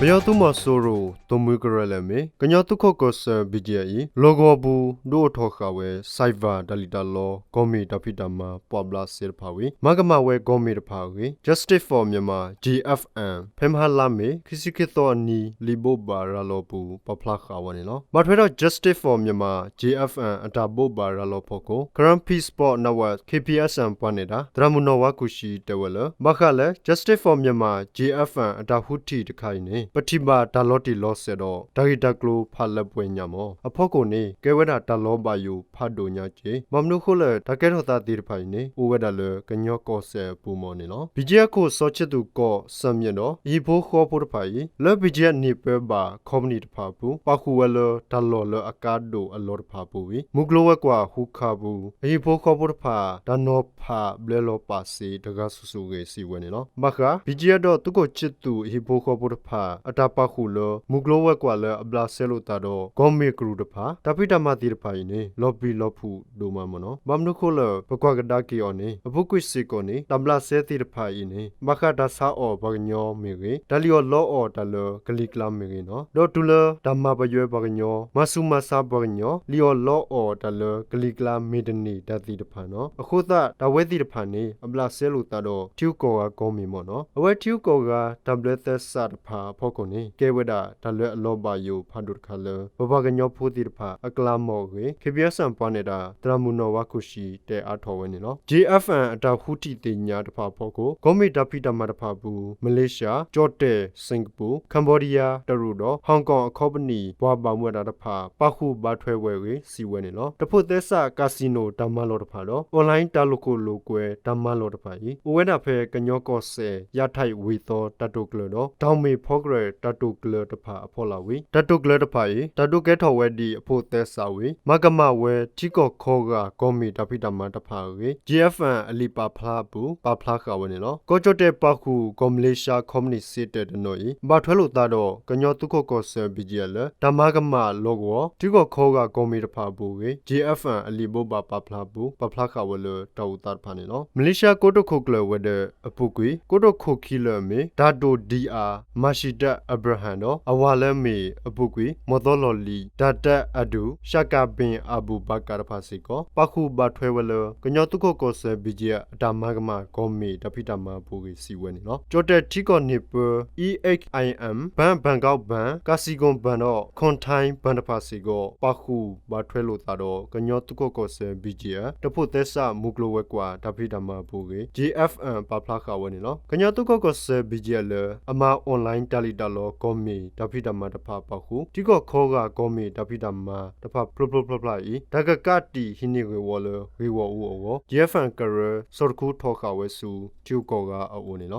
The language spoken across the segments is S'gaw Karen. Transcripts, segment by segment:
ပယီၤသုးမီၤစိရိၤ သိၣ်မှံကရၢလၢအမ့ၢ် ကညီသုးခိၣ်ကီၢ်စဲၣ် ဘံၣ်ကၠံအံၤ လီၢ်ကဝီၤပူၤ ဒုးအိၣ်ထီၣ်ဃာ်ဝဲ cyber တၢ်လံၣ်တၢ်လီ ကီၢ်မ့ၢ်တၢ်ဖံးတၢ်မၤပှာ်ဘျးစဲတဖၣ်ဝံၤ မၤကမၣ်ဝဲကီၢ်မ့ၢ်တဖၣ်အဂ့ၢ် Justice for Myanmar, G F M ဖဲမဟါလါမ့ၤ ခံဆံခံသီအနံၤ လံာ်ဘိးဘၣ်ရၤလီၤပူၤ ပာ်ဖျါဃာ်ဝဲန့ၣ်လီၤ. ဘၣ်ထွဲဒီး Justice for Myanmar, G F M အတၢ်ဘိးဘၣ်ရၤလီၤဖီခိၣ် Karen Peace Support Network, K P S N ပှၤနဲၣ်တၢ် သရၣ်မုၣ်နီၢ်ဝါကူၣ်ရှံတဲဝဲလၢ ဘၣ်ဃးလၢ Justice for Myanmar, G F M အတၢ်ဟူထံၣ်တခါအံၤန့ၣ် ပထံၣ်ဘၣ်တၢ်လီၤတံၢ်လီၤဆဲးဒီး တၢ်ဂ့ၢ်တၢ်ကျိၤဖးလၢပှဲၤညါမး အဖီခိၣ်န့ၣ် ကဲဝဲဒၣ်တၢ်လီၤဘၣ်ယိၣ်ဖးဒိၣ်ညါက့ၤ ဘၣ်မနုၤအဃိလၢ တၢ်ကဲထီၣ်သးသ့ၣ်တဖၣ်အံၤန့ၣ် အိၣ်ဝဲဒၣ်လၢကညီကီၢ်စဲၣ်အပူၤမးန့ၣ်လီၤ. ဘံၣ်ကၠံအခိၣ် စီၤခၠံးသူၣ်ကီၢ် စၢမံၣ်ဒီး အဟံၣ်ဖိဃီဖိတဖၣ်အံၤ လၢဘံၣ်ကၠံအန့ၢ်ပၢဘၣ် ခီပနံၣ်တဖၣ်အပူၤ ပာ်ဃုာ်ဝဲလၢတၢ်လီၢ်လၢအကါဒိၣ်အလီၢ်တဖၣ်အပူၤဝံၤ မုၢ်ကျိၤဝဲၤကွာ်ဟူးခးအပူၤ အဟံၣ်ဖိဃီဖိတဖၣ် တၢ်နီၤဖးဘျဲလီၤပာ်စ့တဂၤစုာ်စုာ်အဂ့ၢ် စံးဝဲန့ၣ်လီၤ. ဘၣ်ဃး ဘံၣ်ကၠံအဒီး သုးခိၣ်ခၠံးသူၣ်အဟံၣ်ဖိဃီဖိတဖၣ် အတၢ်ပာ်ဃုာ်လၢ မုၢ်ကျိၤဝဲၤကွာ်လၢအဘျးစဲလိာ်သးဒီး ကီၢ်မ့ၢ်ကရူၢ်တဖၣ် တၢ်ဖံးတၢ်မၤသ့ၣ်တဖၣ်အံၤန့ၣ် လီၤပျံၤလီၤဖုးဒိၣ်မးမးန့ၣ်လီၤ. ဘၣ်မနုၤအဃိလၢ ပကွၢ်ကဒါက့ၤအီၤန့ၣ် အပူၤကွံာ်စ့ၢ်ကီးန့ၣ် တၢ်ဘျးစဲသ့ၣ်တဖၣ်အံၤန့ၣ် ဘၣ်ဃးတၢ်ဆါအီၣ်ပှၤကညီမ့ၢ်ဂ့ၤ, တၢ်လံၣ်အီၣ်လီအီၣ်တၢ်လၢကလံၤကျါမ့ၢ်ဂ့ၤန့ၣ်လီၤ. ဒီးတုၤလၢတၢ်မၤပယွဲပှၤကညီ, မၤဆူးမၤဆါပှၤကညီ, လံၣ်အီၣ်လီအီၣ်တၢ်လၢကလံၤကျါမ့ၢ်တန့ၢ်တၢ်သ့ၣ်တဖၣ်န့ၣ်လီၤ. အဃိသတး တၢ်ဝဲသ့ၣ်တဖၣ်န့ၣ် အဘျးစဲလိာ်သးဒီး ထံဂုၤကီၢ်ဂၤကီၢ်မ့ၢ်မးန့ၣ်လီၤ. အဝဲထံဂုၤကီၢ်ဂၤ တၢ်ဘျၢသဲစးတဖၣ်အဖီခိၣ်န့ၣ် ကဲဝဲဒၣ်တၢ်လၢအလီၤဘၣ်ယိၣ်ဖးဒိၣ်တခါလၢ ပပှၤကညီဖိသ့ၣ်တဖၣ်အကျါမးအဂ့ၢ် K P S N ပှၤနဲၣ်တၢ် သရၣ်မုၣ်နီၢ်ဝါကူၣ်ရှံတဲအါထီၣ်ဝဲန့ၣ်လီၤ. G F M အတၢ်ဟူထံၣ်သ့ၣ်ညါတဖၣ်အဖီခိၣ် ကီၢ်မ့ၢ်တၢ်ဖံးတၢ်မၤတဖၣ်အပူၤ မလ့ၡါ, ကၠီၣ်တဲၣ်, စ့ၣ်ကပူၤ, Cambodia, တရူးဒီး Hong Kong အခီပနံၣ် ပှၤဘၣ်မူဘၣ်ဒါတဖၣ် ပာ်ဃုာ်ဘၣ်ထွဲဝဲအဂ့ၢ် စံးဝဲန့ၣ်လီၤ. တဖိးသဲစး casino တၢ်မၤလီၢ်တဖၣ်ဒီး online တၢ်လိာ်ခိၣ်လိာ်ကွဲတၢ်မၤလီၢ်တဖၣ်အံၤ အိၣ်ဝဲဒၣ်ဖဲကညီကီၢ်စဲၣ် ယၣ်ထၢၣ်ဝ့ၢ်သီတၢ်တိာ်ကျၢၤဒီး တၢ်မ့ၢ်ဖီကရၢၢ်တၢ်တိာ်ကျၢၤတဖၣ်အဖီလာ်ဝံၤ တၢ်တိာ်ကျၢၤတဖၣ်အံၤ တၢ်ဒုးကဲထီၣ်ဝဲဒ်အဖိးသဲစးဝံၤ မၤကမၣ်ဝဲထံကီၢ်ခီဂာ်ကီၢ်မ့ၢ်တၢ်ဖံးတၢ်မၤတဖၣ်အဂ့ၢ် G F M အလံာ်ပာ်ဖျါအပူၤ ပာ်ဖျါဃာ်ဝဲန့ၣ်လီၤ. ကီၢ်ကၠီၣ်တဲၣ်ပာ်ဃုာ် ကီၢ်မလ့ၡါခီပနံၣ်စ့တၢးတနီၤအံၤ ဘၣ်ထွဲလိာ်သးဒီး ကညီသုးခိၣ်ကီၢ်စဲၣ် ဘံၣ်ကၠံအလၢ တၢ်မၤကမၣ်လီၢ်ကဝီၤ ထံကီၢ်ခီဂာ်ကီၢ်မ့ၢ်တဖၣ်အပူၤအဂ့ၢ် G F M အလံာ်ဘိးဘၣ်ပာ်ဖျါအပူၤ ပာ်ဖျါဃာ်ဝဲလၢတၢ်အိၣ်သးတဖၣ်န့ၣ်လီၤ. မလ့ၡါကိတိာ်ခိၣ်ကျၢၢ်ဝဲၤဒၢးအပူၤကွံာ် ကိတိာ်ခိၣ်ခံလၢအမ့ၢ် တၢ်ဒိၣ်ဒံအါ မၤၡံးတၢ်အၤဘြၤဟၣ်ဒီး အဝၤလၢအမ့ၢ်အပူၤကွံာ် မီၢ်သီလီၢ်လံၤ တၢ်တၢအဒူၣ် ၡၣ်ကၣ်ဘ့ၣ်အဘူၣ်ဘၣ်ကၣ်တဖၣ်စ့ၢ်ကီး ပာ်ဃုာ်ဘၣ်ထွဲဝဲလၢ ကညီသုးခိၣ်ကီၢ်စဲၣ် ဘံၣ်ကၠံ အတၢ်မၤကမၣ်ကီၢ်မ့ၢ်တၢ်ဖံးတၢ်မၤအပူၤအဂ့ၢ် စံးဝဲန့ၣ်လီၤ. ကၠီၣ်တဲၣ်ထံကီၢ်န့ၢ်ပၢ E X I M ဘဏ်, ဘန်ကောက်ဘဏ်, ကၣ်စံကိၣ်ဘဏ်ဒီး ခွန်ထိုင်းဘဏ်တဖၣ်စ့ၢ်ကီး ပာ်ဃုာ်ဘၣ်ထွဲလိာ်သးဒီး ကညီသုးခိၣ်ကီၢ်စဲၣ် ဘံၣ်ကၠံအ တဖိးသဲစးမုၢ်ကျိၤဝဲၤကွာ်တၢ်ဖံးတၢ်မၤအပူၤအဂ့ၢ် G F M ပာ်ဖျါဃာ်ဝဲန့ၣ်လီၤ. ကညီသုးခိၣ်ကီၢ်စဲၣ် ဘံၣ်ကၠံအလၢ အမၤ online တၢ်လံၣ်တၢ်လီကီၢ်မ့ၢ်တၢ်ဖံးတၢ်မၤတဖၣ်ပာ်ဃုာ် ထံကီၢ်ခီဂာ်ကီၢ်မ့ၢ်တၢ်ဖံးတၢ်မၤတဖၣ်ဖျိဖျိဖျါဖျါအံၤ တၢ်ကကးတံာ်ဟံးန့ၢ်ဂ့ၢ်ဝီလၢဂ့ၢ်ဂီၢ်အူအဂီၢ် G F M ကရၢ ဆီၣ်တခူထီၣ်ဃာ်ဝဲဆူ ထံဂုၤကီၢ်ဂၤအအိၣ်န့ၣ်လီ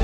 ၤ.